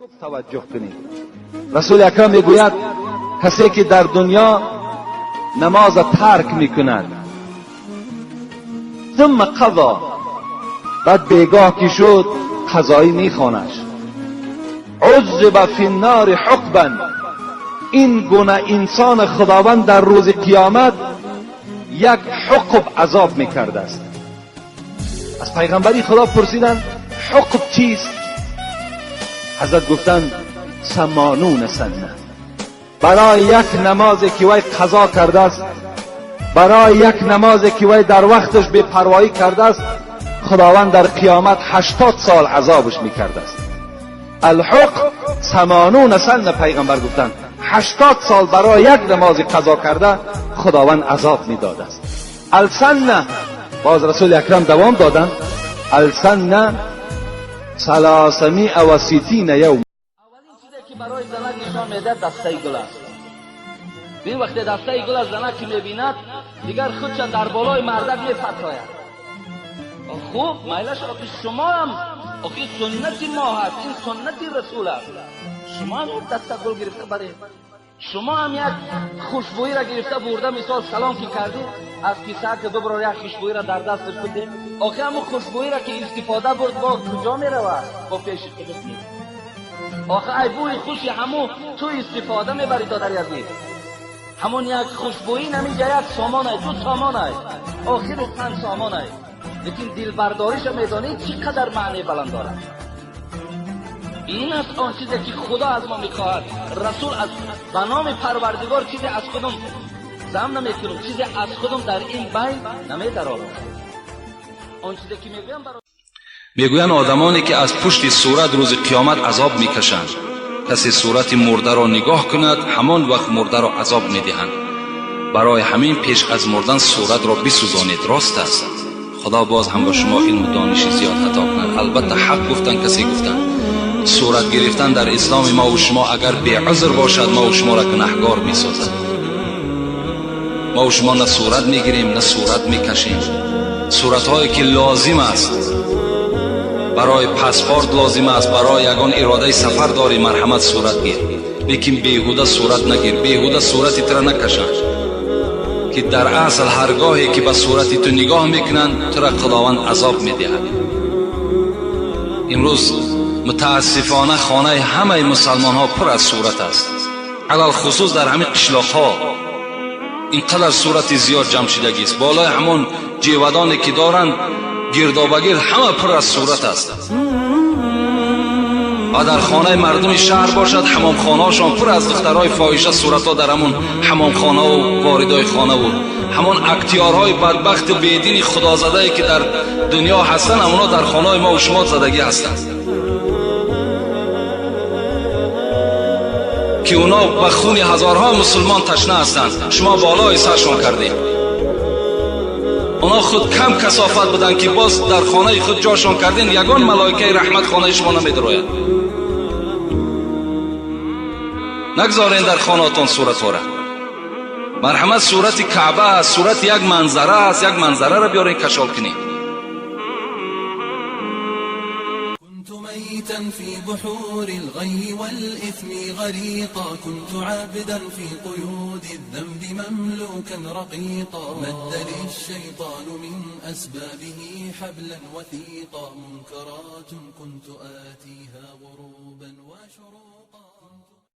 Таваҷҷӯҳ кунед. Расули Акрам мегӯяд, касе ки дар дунё намоз тарк мекунад, ثم قضا, баъд бегоҳ ки шуд, қазоӣ мехонаш, عذب فی النار حقبا. Ин гуна инсон худованд дар рӯзи қиёмат як ҳуқб азоб мекардааст. Аз пайғамбари Худо пурсиданд, ҳуқб чист? Ҳазрат гуфтанд, ثمانون سنة. Барои як намозе ки вай қазо кардааст, барои як намозе ки вай дар вақташ бепарвоӣ кардааст, худованд дар қиёмат 80 сол азобаш мекардааст. الحقب ثمانون سنة. Пайғамбар гуфтанд, 80 сол барои як намози қазо карда худованд азоб медодааст. السنة, боз Расули Акрам давом доданд, السنة ثلاثمائة وستين يوم. Аввалин чизе ки барои занак нишон медиҳад, дастаи гул аст. Бин, вақте дастаи гул аз занак ки мебинад, дигар худша дар болои мардак мепартояд. Хуб, майлаш, охи шумоам, охи суннати мо ҳаст, ин суннати расул аст. Шумо ҳам як даста гул гирифта баред, шумо ҳам як хушбӯиро гирифта бурда, мисол, салом ки кардӣ, аз кисаа ки биброр, як хушбӯиро дар дасташ бидем. Охи ҳамун хушбӯиро ки истифода бурд, бо куҷо меравад? Бо пеши худат нест. Охи ай бӯи хуши ҳамун ту истифода мебарӣ, додари азиз. Ҳамон як хушбӯӣ наминҷа як сомонай, ду сомонай, охиру 5 сомонай, лекин дилбардориша медонӣ, чӣ қадар маънии баланд дорад. Ин аст он чизе ки Худо аз мо мехоҳад, расул аз ба номи Парвардигор. Чизе аз худум зам намекунам, чизе аз худум дар ин байн намедарорам. Он чизе ки мегӯям. Мегӯянд, одамоне ки аз пушти сурат рӯзи қиёмат азоб мекашанд. Касе сурати мурдаро нигоҳ кунад, ҳамон вақт мурдаро азоб медиҳанд. Барои ҳамин пеш аз мурдан суратро бисӯзонед, рост аст? Худо боз ҳам ба шумо илму дониши зиёд ато кунад. Албатта, ҳақ гуфтан, касе гуфтан, сурат гирифтан дар исломи мову шумо агар беузр бошад, мову шуморо гунаҳгор месозад. Мову шумо на сурат мегирем, на сурат мекашем. Суратҳое ки лозим аст, барои паспорт лозим аст, барои ягон иродаи сафар дорӣ, марҳамат, сурат гир, лекин беҳуда сурат нагир, беҳуда сурати тура накашанд, ки дар асл ҳар гоҳе ки ба сурати ту нигоҳ мекунанд, тура Худованд азоб медиҳад. Имрӯз мутаассифона хонаи ҳамаи мусалмонҳо пур аз сурат аст. Алалхусус дар ҳамин қишлоқҳо ин қадар сурати зиёд ҷамъ шидагист. Болои ҳамон ҷевадоне ки доранд, гирдобагирд ҳама пур аз сурат аст. Ва дар хонаи мардуми шаҳр бошад, ҳамомхонаҳошон пур аз духтарҳои фоҳиша, суратҳо дар ҳамон ҳамомхонаву воридои хонаву ҳамон актиёрҳои бадбахту бедини худозадае ки дар дунё ҳастанд, ҳамонҳо дар хонаҳои мову шумо задагӣ ҳастанд, ки اونا ба хуни ҳазорҳо мусулмон ташна ҳастанд. Шумо болои саршон кардед. Онҳо худ кам касофат буданд, ки боз дар хонаи худ ҷошон кардем. Ягон малоикаи раҳмат хонаи шумо намедарояд. Нагзорен дар хонаатон суратҳора, марҳамат. Сурати Каъба аст, сурати як манзара аст, як манзараро биёрен, кашол кунед. كنت ميتا في بحور الغي والإثم غريقا، كنت عبدا في قيود الذنب مملوكا رقيقا، مد لي الشيطان من أسبابه حبلا وثيقا، منكرات كنت آتيها غروبا وشروقا.